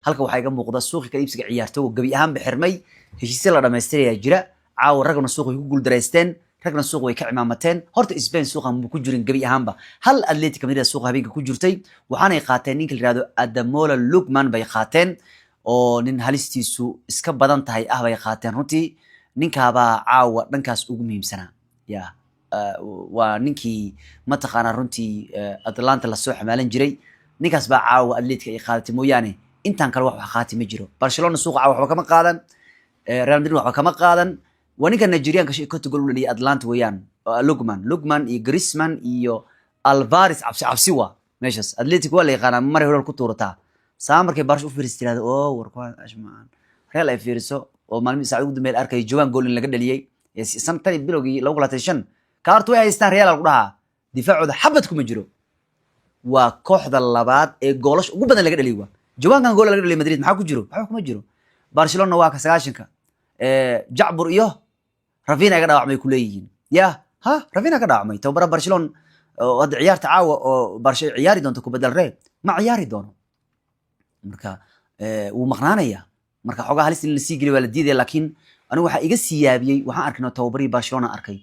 Halka waxaa iga muuqda suuqi kala iibsiga ciyaartooga gebi ahaanba xirmay, heshiisya la dhamaystirayaa jira. Caawa ragna suuq way ku guuldareysteen, ragna suuq way ka cimaamateen. Horta Spain suuqan mu ku jirin gebi ahaanba. Hal Atletico Madrid suuqa habeenka ku jirtay, waxaanay qaateen ninka la yihahdo Ademola Lookman bay qaateen, oo nin halistiisu iska badan tahay ah bay qaateen. Runtii ninkaabaa caawa dhankaas ugu muhiimsanaa. Ya, waa ninkii mataqaanaa runtii Atlanta lasoo xamaalan jiray. Ninkaas baa caawa Atletica ay qaadatay mooyaane, intaan kale wax qaati ma jiro. Barcelona suuqa caawa waxba kama qaadan, Real Madrid waxba kama qaadan. Waa ninka Nigerianka konta gool u dhaliyay Atlanta weeyaan, Lookman iyo Griezmann iyo Alvarez. Cabsi cabsi waa meeshaas. Atletico waa la yaqaanaa, maray horal ku tuurataa saa markay Barsh u fiiriso tirahdo oo war kuwaan ashmaan Real ay fiiriso oo maalmihii saacad ugu dambeeyay la arkay Joan gool in laga dhaliyay sanadkii bilowgii 2025. Kaartu way haystaan Real lagu dhahaa, difaacooda xabad kuma jiro. Waa kooxda labaad ee goolasha ugu badan laga dhaliyay. Waa Joankan gool laga dhaliyay. Madrid maxaa ku jiro? Waxba kuma jiro. Barcelona waa ka 90-ka Jacbur iyo Raphinha iga dhaawacmay ku leeyihiin. Ya ha, Raphinha ka dhaawacmay. Tababara Barcelona oo hadda ciyaarta caawa oo Barca ciyaari doonto Copa del Rey ma ciyaari doono. Marka wuu maqnaanaya. Marka xoogaa halis in lasii geliyo waa la diidaya, laakiin anigu waxaa iga sii yaabiyey, waxaan arkay tababarihii Barcelona arkay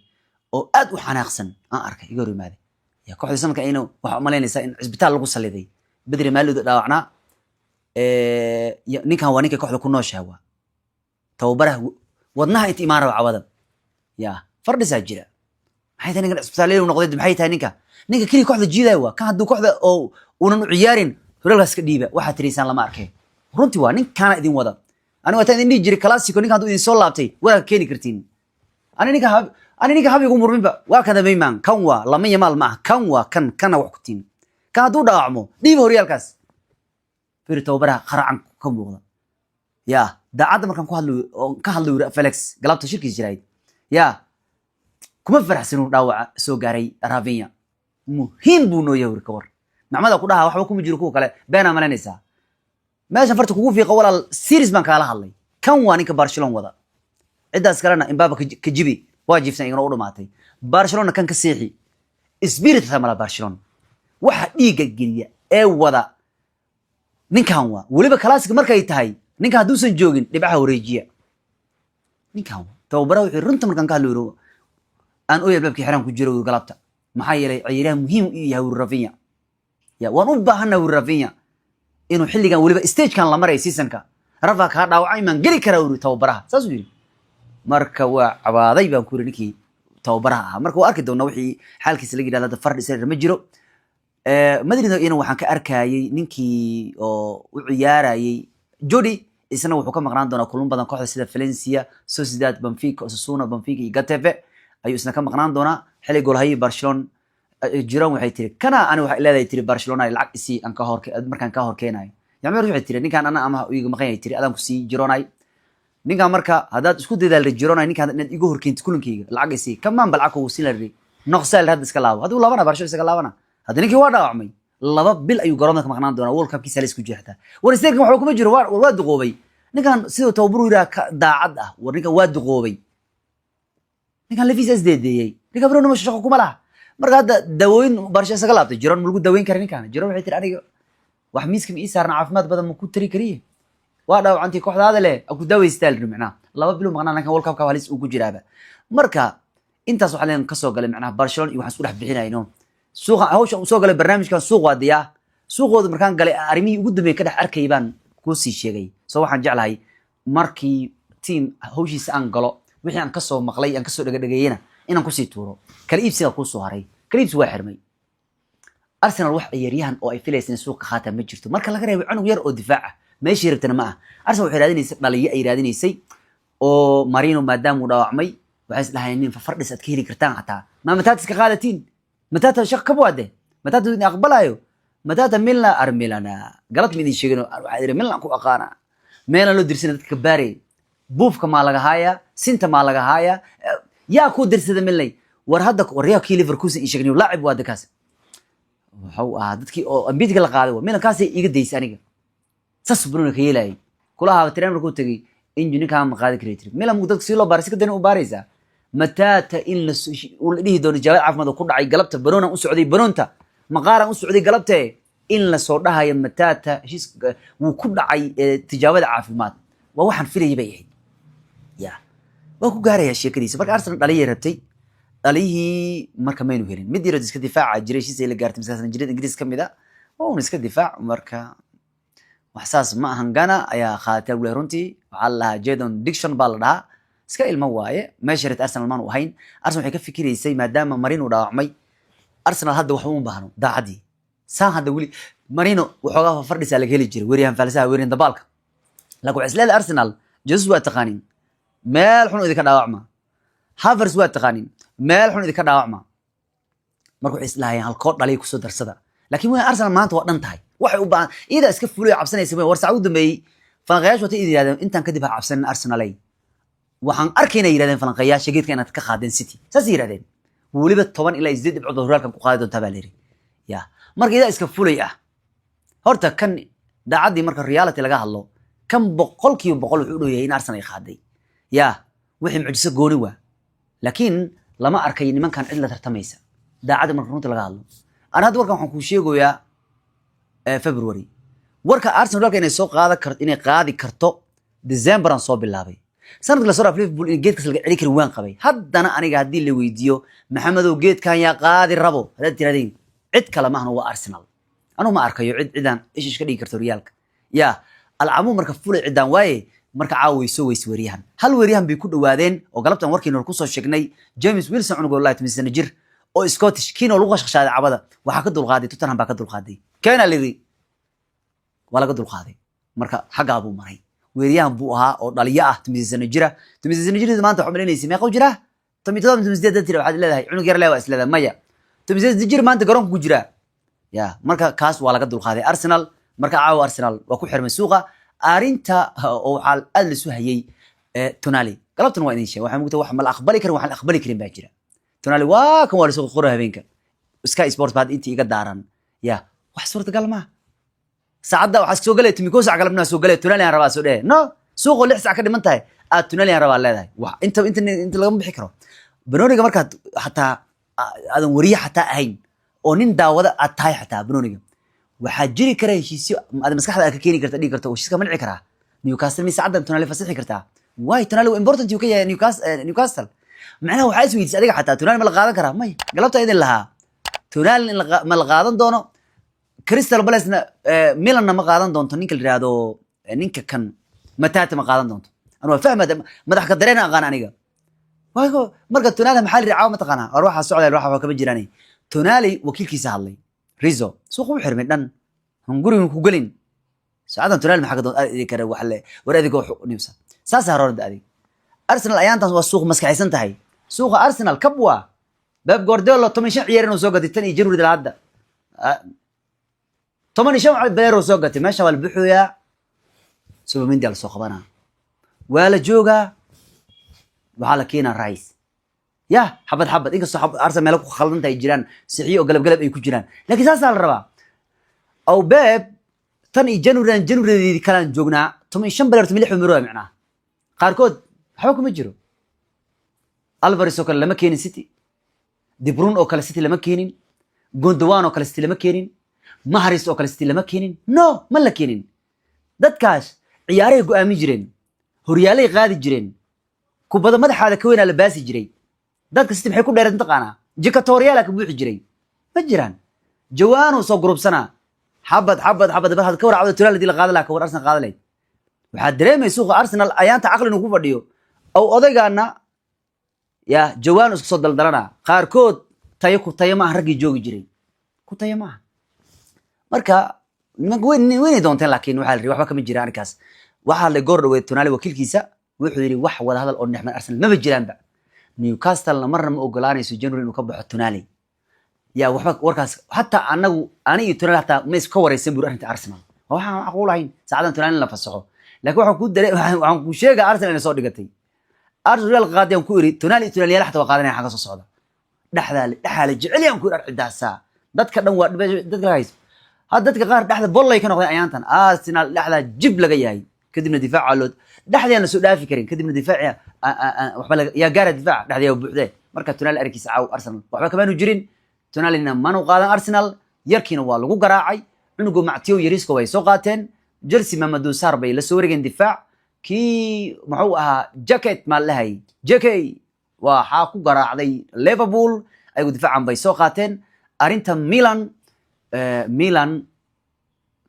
oo aad u xanaaqsan aan arkay, iga hor yimaaday. Ya, kooxda sanadka ayna waxaa umalaynaysaa in cisbitaal lagu saliday. Bedri maalooda dhaawacnaa. Ninkan waa ninka kooxda ku nooshaha, waa tababaraha wadnaha inta imaan raba cawada. Ya, fardhisaa jira. Maxay tahay ninkan cisbitaal noqday? Maxay tahay ninka keliya kooxda jiidaya? Waa kan hadduu kooxda oo uunan u ciyaarin, horyaalkaas ka dhiiba. Waxaad tiriysaan lama arkay. Runtii waa ninkaana idin wada. Aniga waataan idin dhihi jiray Clasico, ninka hadduu idin soo laabtay waa keeni kartiin. Ani ninka hab igu murminba waa kada mayman. Kan waa lama yamaal ma ah, kan waa kan kana wax ku tiin. Kan hadduu dhaawacmo, dhiiba horyaalkaas. Firi tababaraha qaracan ka muuqda. Ya, daacadda markaan ku hadlo oo ka hadlo yiri Felix galabta shirkiis jirayd, ya, kuma faraxsan uu dhaawaca soo gaaray Raphinha. Muhiim buu noo yahay. Ka war macmada ku dhaha waxba kuma jiro. Kuwa kale beenaa malaynaysaa. Meeshan farta kugu fiiqa, walaal, series baan kaala hadlay. Kan waa ninka Barcelona wada. Ciddaas kalena Mbappe ka jibi, waa jiifsan, igana u dhamaatay. Barcelona kan ka seexi, spirit xitaa mala Barcelona. Waxa dhiigga geliya ee wada ninkan waa weliba Clasico markay tahay. Ninkan hadduusan joogin, dhibcaha wareejiya ninkan waa tababaraha. Wuxuu runta markaan ka hadlo yiri, aan oy albaabkii xiraan ku jiro wuri galabta, maxaa yeelay ciyaaryahan muhiim u yahay wuri Raphinha. Ya, waan u baahanaa wuri Raphinha inuu xilligan weliba stagekan la maray seasonka. Rafa kaa dhaawacay maan geli karaa wuri tababaraha, saasuu yidhi. Marka waa cabaaday baan ku yiri ninkii tababaraha ahaa. Marka waa arki doonaa wixii xaalkiisa laga yidhahdo. Hadda fardhi sare ma jiro. Madrid iyana waxaan ka arkayay ninkii oo u ciyaarayay Jody, isna wuxuu ka maqnaan doonaa kulmo badan kooxda sida Valencia, Sociedad, Benfica, Osasuna, Benfica iyo Getafe ayuu isna ka maqnaan doonaa. Xilli goolhayii Barcelona Giron waxay tiri kana ani waxay leedahay tiri Barcelona lacag isii aan ka hor markaan ka hor keenayo. Yani waxay tiri ninkaan ana ama iga maqan yahay, tiri adaan ku sii Gironay ninkaan. Marka haddaad isku dadaalda Girona, ninkaan inaad iga hor keentid kulankayga, lacag isii kamaan ba lacag kugu siin la noqsaal. Hadda iska laabo, hadduu laabana Barcelona isaga laabana. Hadda ninkii waa dhaawacmay, 2 bil ayuu garoonka ka maqnaan doonaa. World Cupkiisa la isku jeextaa. War isteerkan waxba kuma jiro. War waa duqoobay ninkan. Siduu tababaru yidhaha ka daacad ah. War ninkan waa duqoobay, ninkan lafiisa isdeedeeyey, ninkan Bruno shaqo kuma laha. Marka hadda dawooyin Barsha isaga laabtay Jiron ma lagu daweyn kara ninkan. Jiron waxay tiri aniga wax miiska ma ii saarna, caafimaad badan ma ku tari kariye. Waa dhaawacantii kooxdaada leh aku daaweystaa la micnaha 2 bilo maqnaa ninkan, World Cupka halis uu ku jiraaba. Marka intaas waxaa leen kasoo galay micnaha Barcelona iyo waxaan isku dhex bixinayno suuqa. Hawsha uu soo galay barnaamijkan suuq waa diyaa suuqooda. Markaan galay arrimihii ugu dambeeyay ka dhex arkay baan kusii sheegay. So waxaan jeclahay markii team hawshiisa aan galo, wixii aan kasoo maqlay, aan kasoo dhegadhegeeyena inaan kusii tuuro. Kala iibsiga kuusoo haray, kala iibsi waa xirmay. Arsenal wax ciyaaryahan oo ay filaysa in suuqa qaataan ma jirto, marka laga reebo cunug yar oo difaac ah. Meeshii rabtana ma ah. Arsenal waxay raadinaysay dhaliyo ay raadinaysay oo Marino maadaama uu dhaawacmay, waxay is dhahayeen nin fafardhis aad ka heli kartaan, xataa ma Matata iska qaadatiin. Matata shaq ka waade, Matata idin aqbalayo. Matata Milan ar Milana galad ma idin sheegin. Waxaa idhi Milan ku aqaana meelaan loo dirsana dadka baarey. Buufka maa laga haaya, sinta maa laga haaya, yaa ku dirsada Milan? War hadda war yaa kii Leverkusen ii sheegnayo laacib waa kaas wuxuu ahaa dadkii oo ambiidka la qaaday. Milan kaasay iga daysay aniga, saas Bruno ka yeelayay kulaha trainer markuu tagay inju ninkaan ma qaadi kari tiri Milan dadka si loo baaray si ka daran u baaraysaa. Matata in la uu la dhihi doono jawaab caafimaad oo ku dhacay galabta. Baroona u socday, baroonta maqaaran u socday galabte. In lasoo dhahayo Matata heshiis wuu ku dhacay tijaabada caafimaad, waa waxaan filayay bay ahayd. Ya, waa ku gaarayaa sheekadiisa. Marka Arsenal dhaliyay rabtay, dhaliyihii marka maynu helin. Mid yaro iska difaaca jiray, heshiis ay la gaartay maskaasna jirada Ingiriis ka mid a, waa un iska difaac. Marka wax saas ma ahan. Gana ayaa qaadatay gule. Runtii waxaa la lahaa Jadon Dixon baa la dhahaa, iska ilmo waaye. Meesha ret Arsenal maanu ahayn. Arsenal waxay ka fikiraysay maadaama Marino dhaawacmay, Arsenal hadda waxba uma baahno daacadii saan. Hadda weli Marino waxoogaa fardhisaa laga heli jiray, weeryahan falsaha, weeryahan dabaalka. Laakiin waxay isleedahay Arsenal, Jesus waa taqaanin, meel xun idinka dhaawacma. Havertz waa taqaanin, meel xun idinka dhaawacma. Marka waxay islahayeen halkoo dhalay kusoo darsada. Laakiin waa Arsenal maanta waa dhan tahay, waxay u baahan iyadaa iska fuliyo cabsanaysa. War sac u dambeeyey falanqayaashu watay idin yidhahdeen, intaan kadib ha cabsanin Arsenalay. Waxaan arkayna yidhahdeen falanqayaasha geedka inaad ka qaadeen City, saasay yidhahdeen. Weliba 10 ilaa 8 dhibcood oo horaalkan ku qaadi doontaa baa la yidhi. Ya, marka iyadaa iska fulay ah. Horta kan daacaddii marka reality laga hadlo, kan 100% wuxuu u dhow yahay in Arsenal ay qaaday. Ya, wixii mucjiso gooni waa, laakiin lama arkay nimankan cid la tartamaysa daacadda marka runta laga hadlo. Ana hadda warkan waxaan kuu sheegayaa February warka Arsenal dalka inay soo qaadan karto, inay qaadi karto December aan soo bilaabay sanadka lasoo dhaaf. Liverpool in geedkaas laga celi karin waan qabay. Haddana aniga haddii la weydiiyo, "Maxamedow, geedkan yaa qaadi rabo?" haddaad tirahdeen, cid kale maahna, waa Arsenal. Anugu ma arkayo cid cidaan ishish ka dhigi karto riyaalka. Ya, alcamuum marka fulay ciddaan waaye. Marka caawa way soo weyse weeryahan, hal weeryahan bay ku dhawaadeen oo galabtan warkiina hore kusoo sheegnay, James Wilson, cunugoo lahay 10 sano jir oo Scottish kiina lagu qashqashaaday cabada. Waxaa ka dulqaaday Tottenham baa ka dulqaaday, keena liri waa laga dulqaaday. Marka xaggaa buu maray. Weeryahan buu ahaa oo dhaliyo ah, 10 sano jira. 10 sano jir maanta waxaa malaynaysa meeqa jiraa? 17, 18 dad tira waxaad leedahay cunug yar lee waa is leedahay. Maya, 18 jir maanta garoonka ku jiraa. Ya, marka kaas waa laga dulqaaday Arsenal. Marka caawa Arsenal waa ku xirmay suuqa arrinta oo waxaa aad lasu hayay Tonali. Galabtan waa idin sheeg, waxaa mugta wax ma la aqbali karin, waxaan la aqbali karin baa jira. Tonali waa kan, waa lasoo qora habeenka Sky Sports baa intii iga daaran. Ya, wax suurtagal maaha. Saacadda waxaa soo galaya 11 sac galabnima soo galaya, "Tonali aan rabaa" soo dhehe. No, suuqoo 6 sac ka dhiman tahay aad "Tonali aan rabaa" leedahay. Wax inta lagama bixi karo banooniga. Markaad xataa aadan wariye xataa ahayn oo nin daawada aad tahay, xataa banooniga waxaa jiri kara heshiisyo aad maskaxda aad ka keeni karta, dhigi karta heshiiska ma dhici karaa. Newcastle mi saacaddan Tonali fasixi kartaa? Waay, Tonali waa important uu ka yahay Newcastle. Macnaha waxaa is weydiisay adiga xataa, Tonali ma la qaadan karaa? May, galabta idin lahaa Tonali in ma la qaadan doono. Crystal Palace-na Milanna ma qaadan doonto ninka la yihahdo ninka kan Matata ma qaadan doonto. Anu waa fahma, madax ka dareen aqaan aniga. Waayo, marka Tonali maxaa la yidhi caawa? Mataqaanaa, war waxaa socda, waxa kama jiraan. Tonali wakiilkiisa hadlay, Rizzo, suuqa u xirmay dhan, hungurigan ku gelin saacadan. Tonali maxaa ka doon adig kare wax le war adigoo nimsa saasa haroorda adig. Arsenal ayaantaas waa suuq maskaxaysan tahay. Suuqa Arsenal kab waa Pep Guardiola 15 ciyaar inuu soo gatay tan iyo January ilaa hadda. 15 player uu soo gatay. Meesha waa la buxooyaa, Zubimendi la soo qabanaa, waa la joogaa, waxaa la keenaa Rice. Ya, xabad xabad, inkastoo Arsenal meelo ku khaldanta ay jiraan, sixiyo oo galab galab ay ku jiraan, laakiin saasaa la rabaa. Aw Pep tan iyo January, January kalaan joognaa, 15 player, 16 miro micnaha qaarkood waxba kuma jiro. Alvarez oo kale lama keenin City, De Bruyne oo kale City lama keenin, Gundogan oo kale City lama keenin, Mahrez oo kale City lama keenin. No, ma la keenin. Dadkaas ciyaaray go'aamin jireen, horyaalay qaadi jireen, kubada madaxaada ka weynaa la baasi jiray. Dadka City maxay ku dheereen taqaanaa? Jikatoryaala ka buuxi jiray. Ma jiraan jawaanu soo gurubsanaa, xabad xabad xabad. Bal ka war cawda Tonali hadii la qaadan lahaa, ka war Arsenal qaadan lahayd? Waxaad dareemay suuqa Arsenal ayaanta caqli inuu ku fadhiyo ow odaygaana. Ya, jawaanu isku soo daldalana, qaarkood tayo ku tayo maaha, raggii joogi jiray ku tayo maaha. Marka nimanka weyn weynay doonteen, laakiin waxaa la yidhi waxba kama jiraan arrinkaas. Waxaa la goor dhaweyd Tonali wakiilkiisa wuxuu yidhi wax wada hadal oo dhexmar Arsenal maba jiraanba, Newcastle-na marna ma ogolaanayso January inuu ka baxo Tonali. Ya, waxba warkaas hataa anagu, ani iyo Tonali hataa ma iska wareysan buri arrinta Arsenal. Waa waxaan macquul ahayn saacadan Tonali in la fasaxo. Laakiin waxaan ku dare, waxaan ku sheegaa Arsenal inay soo dhigatay. Arsenal Real qaadayaan ku iri, Tonali iyo Tonali yaal xataa waa qaadanaya xagga soo socda. Dhexdaa dhexaa la jecel yaan ku iri cidaasaa. Dadka dhan waa dadka laga hayso. Hadda dadka qaar dhexda bollay ka noqdeen ayaantan. Arsenal dhexdaa jib laga yahay, kadibna difaaca loo dhexdii aan la soo dhaafi karin, kadibna difaaci waxba yaa gaara, difaaca dhexdii yaa buuxdee. Marka Tonali arrinkiisa caaw Arsenal waxba kamaanu jirin. Tonalina manu qaadan Arsenal, yarkiina waa lagu garaacay. Cunugo Mactiyow Yarisko way soo qaateen. Chelsea Mamadou Sarr bay la soo wareegeen. Difaac kii muxuu ahaa, Jacket maa lahay, JK waxaa ku garaacday Liverpool. Ayagu difaacan bay soo qaateen. Arrinta Milan, Milan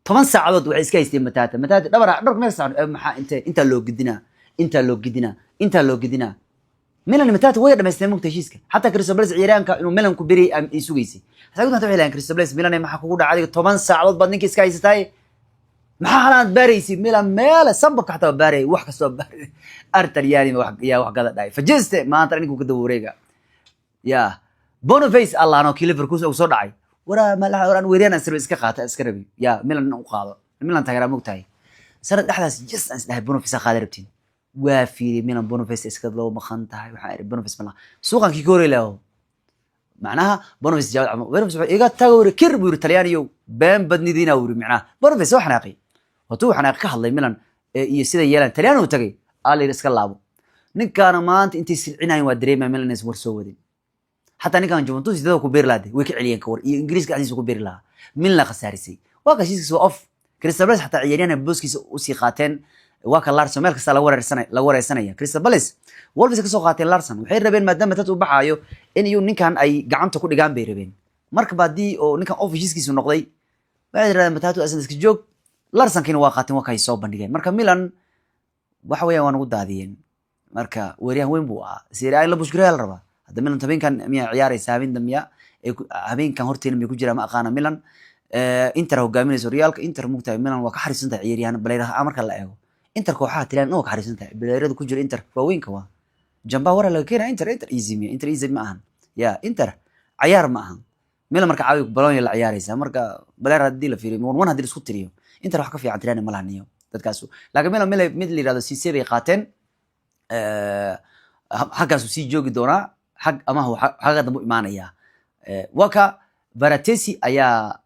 10 saacadood waxay iska haysteen Matata. Matata dhabar dharka meel saaran, maxaa inte intaa loo gidinaa, intaa loo gidinaa, intaa loo gidinaa? Milan Matata way dhamaysteen mugta heshiiska. Xataa Crystal Palace ciyaaryahanka inuu Milan ku beri ay sugaysay. Sagu waxay lahayn Crystal Palace, Milan maxaa kugu dhacay adiga? 10 saacadood baad ninka iska haysataay, maxaa halaan baaraysi? Milan meele sambabka xataa waa baarayay, wax kastoo baarayay. Ar Talyaani wax yaa wax gada dhahay fajiste maanta ninku ka daba wareega ya Boniface allahno kii Leverkusen uu soo dhacay. Waraa malaha waraan weeriyaan aan iska qaata, iska rabi ya Milan in u qaado. Milan taageeraa mogtahay. Sanad dhexdaas just aan isdhahay Boniface qaada rabtiin. Waa fiiriyay Milan, Boniface iska loo maqan tahay. Waxaan iri Boniface malaha suuqan kii ka horey laho. Macnaha Boniface jawaab, Boniface wuxuu iga tago wuri kir buu yiri, Talyaaniyow been badnidiina wuri. Macnaha Boniface waa xanaaqay, watuu xanaaqay ka hadlay Milan iyo sida yeelan. Talyaani uu tagay, aa la yiri iska laabo. Ninkaana maanta intay silcinayin waa dareemaya Milan inaysan war soo wadin. Xataa ninkan Juventus dada ku beeri lahaa way ka celiyeen ka war, iyo Ingiriiska dhexdiisa ku beeri lahaa. Milan khasaarisay, waa ka heshiiskiisa waa off. Crystal Palace xataa ciyaaryahan booskiisa usii qaateen, waa ka Larsson. Meel kasta lagu wareersanaya, lagu wareersanaya. Crystal Palace Wolves ka soo qaateen Larsson. Waxay rabeen maadaama tat uu baxaayo in iyu ninkan ay gacanta ku dhigaan bay rabeen. Marka ba haddii oo ninkan off heshiiskiisu noqday, waxay yirahdeen Matatu asan iska joog. Larsonkiina waa qaateen, waa kay soo bandhigeen. Marka Milan waxa weeyaan waa nagu daadiyeen. Marka weeryahan weyn buu ahaa, Serie A in la bushgareeya la rabaa. Hadda Milan habeenkan miyaa ciyaaraysa? Habeen dambiya habeenkan horteena may ku jiraa, ma aqaana. Milan Inter hogaaminayso Realka. Inter mugtahay Milan waa ka xariisan tahay ciyaaryahan baleyraha marka la eego. Inter kooxaha Talyaani waa ka xariisan tahay, baleyrada ku jira Inter waaweynka waa jamba wara laga keenaya. Inter, Inter easy miya? Inter easy ma ahan ya, Inter cayaar ma ahan. Milan marka caawi Bologna la ciyaaraysa. Marka baleyr haddii la fiiriyo, one haddii la isku tiriyo, Inter wax ka fiican Talyaani ma lahan iyo dadkaas. Laakiin Milan mid la yirahdo Cisse bay qaateen, xaggaasuu sii joogi doonaa, xag amaha xagga dambe u imaanayaa. Waa ka Frattesi ayaa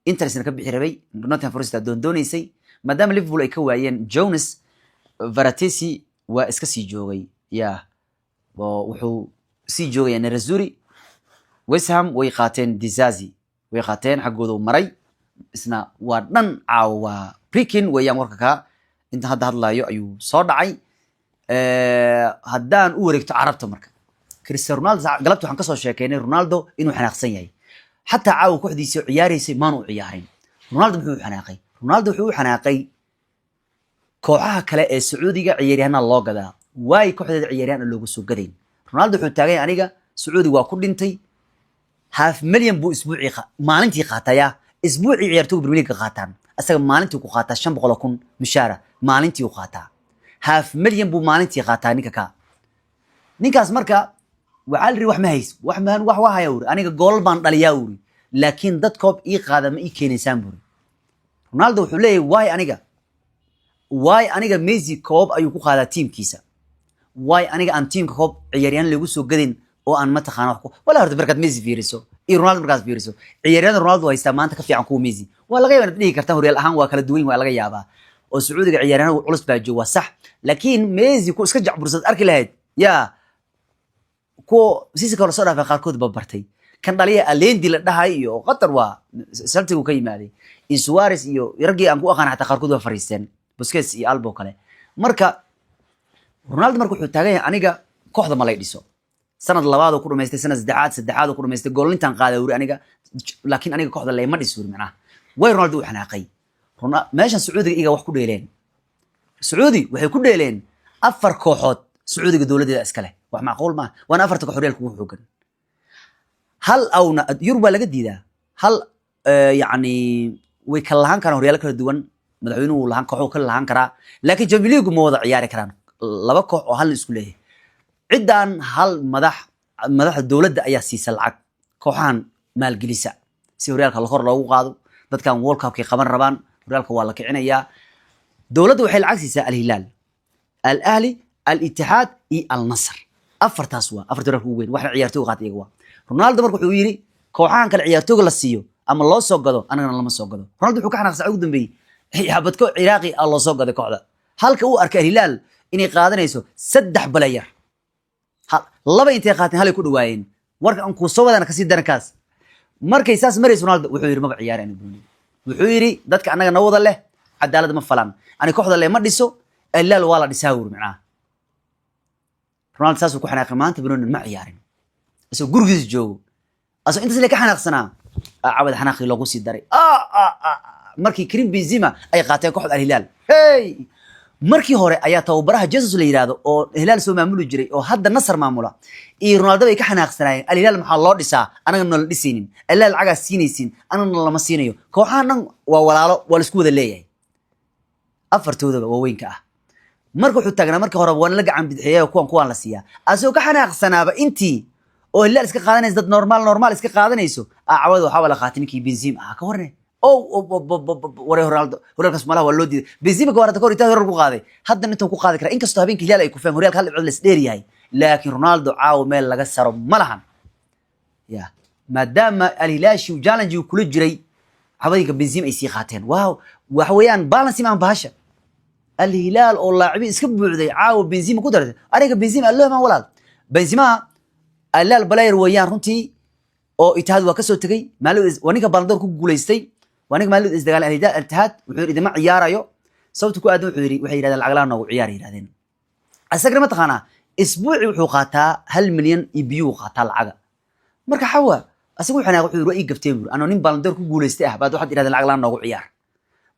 Intersna ka bixi rabay. Nottingham Forest aa doondoonaysay maadaama Liverpool ay ka waayeen Jonas. Frattesi waa iska sii joogay ya, oo wuxuu sii joogaya Nerazzurri. West Ham way qaateen Disasi, way qaateen, xaggooda uu maray isna waa dhan. Caawa waa breaking weeyaan warka ka inta hadda hadlayo ayuu soo dhacay. Haddaan u wareegto Carabta, marka Cristiano Ronaldo, galabta waxaan kasoo sheekeynay Ronaldo inuu xanaaqsan yahay. Xataa caawa kooxdiisii ciyaaraysay maanu u ciyaarin. Ronaldo muxuu u xanaaqay? Ronaldo wuxuu u xanaaqay kooxaha kale ee Sacuudiga ciyaaryahanaa loo gadaa, waay kooxdeeda ciyaaryahan aan loogu soo gadayn. Ronaldo wuxuu taagan yahay, aniga Sacuudi waa ku dhintay. Half million buu isbuucii maalintii qaataya. Isbuucii ciyaartooyga Premier League qaataan, asaga maalintii ku qaataa 500,000 mushaara maalintii u qaataa. Half million buu maalintii qaataa ninka ka ninkaas. Marka waxaa la yidhi wax ma hays, wax ma wax waa haya uri, aniga goolal baan dhaliyaa uri, laakiin dad koob ii qaada ma ii keenaysaan buri. Ronaldo wuxuu leeyahay, waay aniga, waay aniga Messi koob ayuu ku qaadaa tiimkiisa, waay aniga aan tiimka koob ciyaaryahan lagu soo gadin oo aan mataqaana wax ku wala. Horta markaad Messi fiiriso iyo Ronaldo markaad fiiriso, ciyaaryahanada Ronaldo haystaa maanta ka fiican kuwa Messi. Waa laga yaabaa inaad dhihi kartaan horyaal ahaan waa kala duwan, waa laga yaabaa oo Sacuudiga ciyaaryahanada culus baa jooga, waa sax. Laakiin Messi ku iska jacbursad arki lahayd ya, kuwa sisi kale soo dhaafay qaarkood ba bartay kan dhaliya Alendi la dhahay iyo Qatar waa Celtic ka yimaaday iyo Suarez iyo raggii aan ku aqaan, xataa qaarkood waa fariisteen, Busquets iyo Alba oo kale. Marka Ronaldo marka wuxuu taagan yahay, aniga kooxda ma lay dhiso. Sanad labaad oo ku dhamaystay, sanad saddexaad oo ku dhamaystay, goolintan qaaday wuri aniga, laakiin aniga kooxda layma dhis wuri. Macnaha way Ronaldo u xanaaqay. Meeshan Sacuudiga iyaga wax ku dheeleen. Sacuudi waxay ku dheeleen afar kooxood. Sacuudiga dowladeeda iska leh, wax macquul maaha, waana afarta koox horyaalka ugu xoogan. Hal awna Yurub baa laga diidaa hal yacni way kala lahaan karaan horyaalo kala duwan, madaxweynuhu wuu lahaan, kooxuu kala lahaan karaa, laakiin Champions League ma wada ciyaari karaan laba koox oo halna isku leeyahay. Ciddaan hal madax, madaxda dowladda ayaa siisa lacag kooxahan, maalgelisa si horyaalka kor loogu qaado. Dadkan World Cupkay qaban rabaan, horyaalka waa la kicinayaa. Dowladda waxay lacag siisaa Al Hilaal, Al Ahli, Al Itixaad iyo Al Nasr. Afartaas waa afarta horyaalka ugu weyn, waxna ciyaartooyga qaata iyaga. Waa Ronaldo marka wuxuu yidhi kooxahan kale ciyaartooyga la siiyo ama loo soo gado, anagana lama soo gado. Ronaldo wuxuu ka xanaaqsan ugu dambeeyey xabadko Ciraaqi ah loo soo gaday kooxda, halka uu arkay Al Hilaal inay qaadanayso saddex player, laba intay qaateen halay ku dhawaayeen. Warka aan kuu soo wadana kasii darankaas. Markay saas marayso, Ronaldo wuxuu yidhi maba ciyaari aniga banooni. Wuxuu yidhi dadka annaga nawada leh cadaalad ma falan, ani kooxda le ma dhiso, Alhilaal waa la dhisaa wuri. Macnaha Ronaldo saasuu ku xanaaqay. Maanta banooni ma ciyaarin isagoo gurigiisa joogo, asagoo intaas le ka xanaaqsanaa, cawada xanaaqii loogu sii daray markii Karim Benzema ay qaateen kooxda Alhilaal. Hey, markii hore ayaa tababaraha Jesus la yidhaahdo oo Hilaal soo maamuli jiray oo hadda Nasar maamula iyo Ronaldo bay ka xanaaqsanaayeen. Alhilaal maxaa loo dhisaa, anaga noola dhisaynin? Alhilaal lacagaa siinaysin, anagana lama siinayo. Kooxahan dhan waa walaalo, waa laisku wada leeyahay, afartoodaba waaweynka ah. Marka wuxuu taagnaa markii hore waana la gacan bidixeeya kuwan, kuwaan la siiyaa, asagoo ka xanaaqsanaaba intii oo Hilaal iska qaadanaysa, dad normal normal iska qaadanayso. Cawada waxaaba la qaatay ninkii Benzema ahaa. Ka warne waree, Ronaldo horyaalkaas malaha waa loo diiday. Benzema ka warata kahor intaa horyal ku qaaday, haddana intuu ku qaadi karaa, inkastoo habeenkii Hilaal ay kufeen, horyaalka hal dhibcood la is dheer yahay, laakiin Ronaldo caawa meel laga saro ma lahan ya, maadaama Alhilaashi challenge uu kula jiray cawadinka Benzema ay sii qaateen. Wow, waxa weeyaan balance maan bahasha. Alhilaal oo laacibiin iska buuxday caawa Benzema ku dartay. Aniga Benzema allo maan walaal, Benzema Alhilaal player weeyaan runtii, oo Itihaad waa kasoo tegay maalin, waa ninka Ballon d'Or ku guuleystay, waa ninka maalin isdagaalay Alhilaal Itihaad. Wuxuu yidhi idima ciyaarayo, sababta ku aadan wuxuu yidhi waxay yidhahdeen lacag la'aan noogu ciyaar yidhahdeen. Isagana ma taqaanaa, isbuuci wuxuu qaataa 1 milyan iyo biyuu qaataa lacaga. Marka xawa asagu wuxuu xanaaq, wuxuu yidhi waa ii gafteen buuri, anoo nin Ballon d'Or ku guuleystay ah baad waxaad yidhahdeen lacag la'aan noogu ciyaar.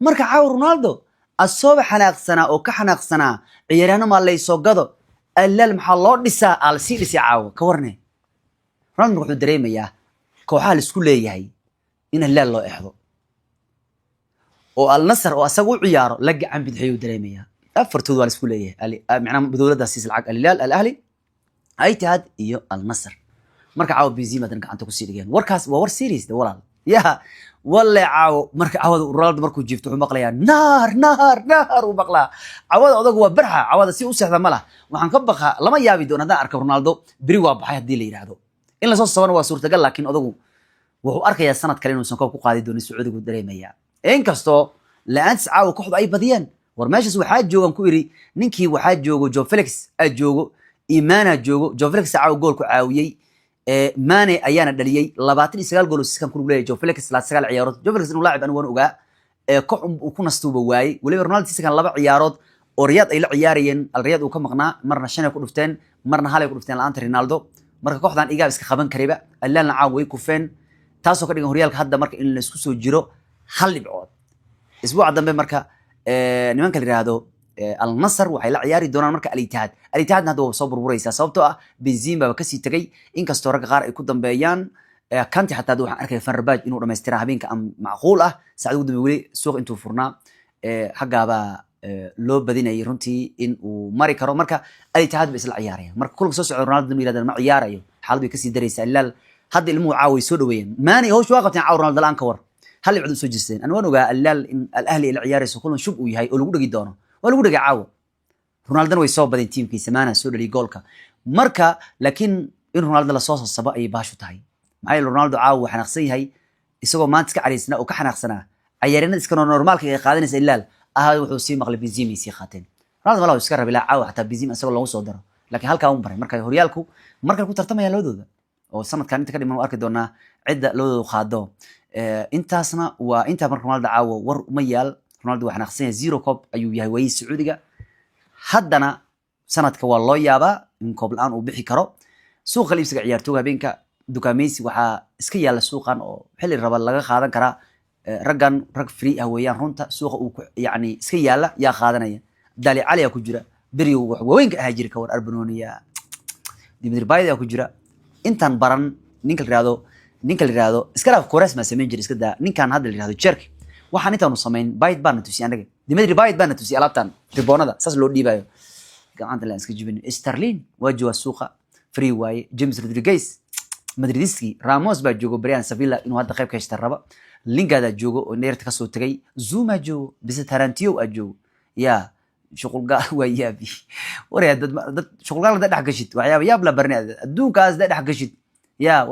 Marka caawa Ronaldo asooba xanaaqsanaa oo ka xanaaqsanaa ciyaaryahanno maa laysoo gado, Alhilaal maxaa loo dhisaa, aa lasii dhisay caawa. Ka warne, Ronaldo wuxuu dareemayaa kooxaha laisku leeyahay in Alhilaal loo exdo oo Alnasr oo asaga u ciyaaro la gacan bidixiyuu dareemayaa. Afartood waa laisku leeyahay, macnaha dowladdaas siisa lacag: Alhilaal, Alahli, Itihad iyo Alnasr. Marka caawa Benzema haddana gacanta kusii dhigeen. Warkaas waa war serious de walaal ya walle. Caawo marka cawada Ronaldo markuu jiifto wuxuu maqlayaa naar naar naar uu maqlaa. Cawada odagu waa barxa, cawada si u seexda ma lah. Waxaan ka baqaa lama yaabi doon haddaan arka Ronaldo beri waa baxay haddii la yidhaahdo. In lasoo sabana waa suurtagal, laakiin odagu wuxuu arkayaa sanad kale inuusan koob ku qaadi doonin Sacuudigu dareemaya, inkastoo la-aantis caawa kooxdu ay badiyeen. War meeshaas waxaa joogan ku iri ninkii waxaa joogo Joao Felix aa joogo, imana joogo. Joao Felix caawa gool ku caawiyey, Mane ayaana dhaliyey. 29 gool oo siskan ku leeyahay Joao Felix 29 ciyaarood. Joao Felix inuu laacib anigu waan ogaa, koox uu ku nastuuba waayey. Weliba Ronaldo siskan laba ciyaarood oo Riyad ay la ciyaarayeen, Al Riyad uu ka maqnaa, marna shan ay ku dhufteen, marna hal ay ku dhufteen la'aanta Ronaldo. Marka kooxdan igaab iska qaban kariba. Alaalna caawa way kufeen, taasoo ka dhigan horyaalka hadda marka in laisku soo jiro hal dhibcood. Isbuuca dambe marka nimanka la yihahdo Al Nasr waxay la ciyaari doonaan marka Al Ittihad. Al Ittihadna hadda waa soo burburaysaa, sababtoo ah Benzema baba kasii tegay, inkastoo ragga qaar ay ku dambeeyaan. Kanti xataa hadda waxaan arkaya Fenerbahce inuu dhamaystira habeenka am macquul ah. Saacada ugu dambe weli suuq intuu furnaa xaggaabaa loo badinayay runtii in uu mari karo. Marka Al Ittihad bay isla ciyaarayaan. Marka kulanka soo socda Ronaldo yirahdaan ma ciyaarayo, xaalad way kasii daraysaa. Ilaal hadda ilmuhu caawa way soo dhaweeyeen, Maani hawsh waa qabteen caawa Ronaldo la'aan. Ka war, hal dhibcood usoo jirteen. Ani waan ogaa Al Hilaal in Al Ahli ay la ciyaarayso kulan shub uu yahay oo lagu dhegi doono. Waa lagu dhegay caawa. Ronaldona way soo badeen tiimkiisa, Maana soo dhaliyay goolka. Marka laakiin in Ronaldo lasoo sasabo ayay baashu tahay. Maxaa yeele Ronaldo caawa wuu xanaaqsan yahay, isagoo maanta iska cariisnaa oo ka xanaaqsanaa cayaaryanada iska normaalka ay qaadanaysa Ilaal ahaa, wuxuu sii maqlay Benzema ay sii qaateen. Ronaldo malaha iska rabi ilaa caawa xataa Benzema isagoo loogu soo daro, laakiin halkaa un baray. Marka horyaalku markale ku tartamaya labadooda oo sanadkan inta ka dhiman arki doonaa cidda labadooda qaado. Intaasna waa intaa. Marka Ronaldo caawa war uma yaal. Ronaldo waa xanaaqsan yahay, zero cup ayuu yahay waayihii Sacuudiga. Haddana sanadka waa loo yaabaa in koob la-aan uu bixi karo. Suuqa iibsiga ciyaartooga habeenka dukaameysi waxaa iska yaalla suuqan oo xilli raba laga qaadan karaa. Raggan rag free ah weeyaan runta, suuqa uu yani iska yaalla yaa qaadanaya. Dali Cali aa ku jira, berigo wax waaweynka ahaa jira. Kawar Arbanonia, Dimitri Payet aa ku jira. Intaan baran ninka la yihahdo iska dhaaf, Quaresma samayn jira, iska daa ninkan hadda la yihahdo Cherki. Waxaan intaanu samayn Payet baana tusiyay anaga, Dimitri Payet baana tusiyay alaabtan riboonada saas loo dhiibayo, gacanta laan iska jibin. Sterling waa joogaa suuqa, free waaye. James Rodriguez, Madridiski, Ramos baa joogo, Brian Sevilla inuu hadda qayb ka heshta raba. Lingard aa joogo oo neerta kasoo tagay, Zuma joogo, bise Tarantio aa joogo. Ya shuqulgaal waa yaabi waraya dad dad shuqulgaal hadda dhex gashid, waxyaaba yaab la barnay adduunkaas hadda dhex gashid. Ya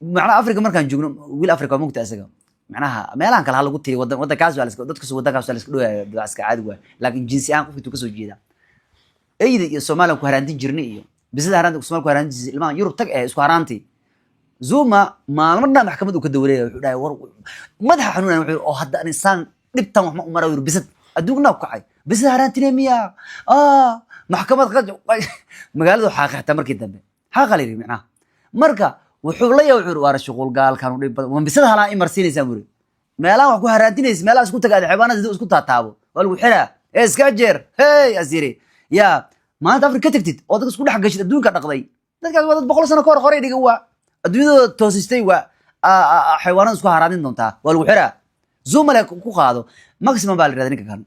macnaha Africa markaan joogno, wiil Africa waa mugta isaga, macnaha meelahan kale ha lagu tiri wadan wadankaas waa laska dadkas wadankaas waa laska dhooyaya, waa iska caadi waay, laakiin jinsi ahaan qofka intuu kasoo jeeda eyda iyo Soomaaliya ku haraantin jirnay iyo bisada haraanta Soomaaliya ku haraantin jirnay, ilmaha Yurub tag ee isku haraanti. Zuma maalmo dhan maxkamad uu ka dawareegay. Wuxuu dhahay, war madaxa xanuunaya. Wuxuu yiri, oo hadda insaan dhibtan wax ma u mara. Yiri, bisad adduunkna ku kacay, bisad haraantine miya? Ah, maxkamad magaaladu xaaqay xataa markii dambe xaaqa la yiri micnaha. Marka wuxuu la yaab, wuxuu yiri, waara shuqul gaalkan u dhib badan, ma bisad halaa imarsiinaysaa? Buri meelaha wax ku haraantinaysa, meelaha isku tagaada, xayawaanada siduu isku taataabo waa lagu xiraa. Ee iska jeer, hey, asiri yaa maanta Afrika ka tagtid oo dadka isku dhex gashid, adduunka dhaqday. Dadkaas waa dad 100 sano ka hor qoray dhiga, waa adduunyadooda toosistay, waa xayawaanada isku haraadin doontaa, waa lagu xiraa. Zuma le ku qaado maximum baa la yirahda ninka kan.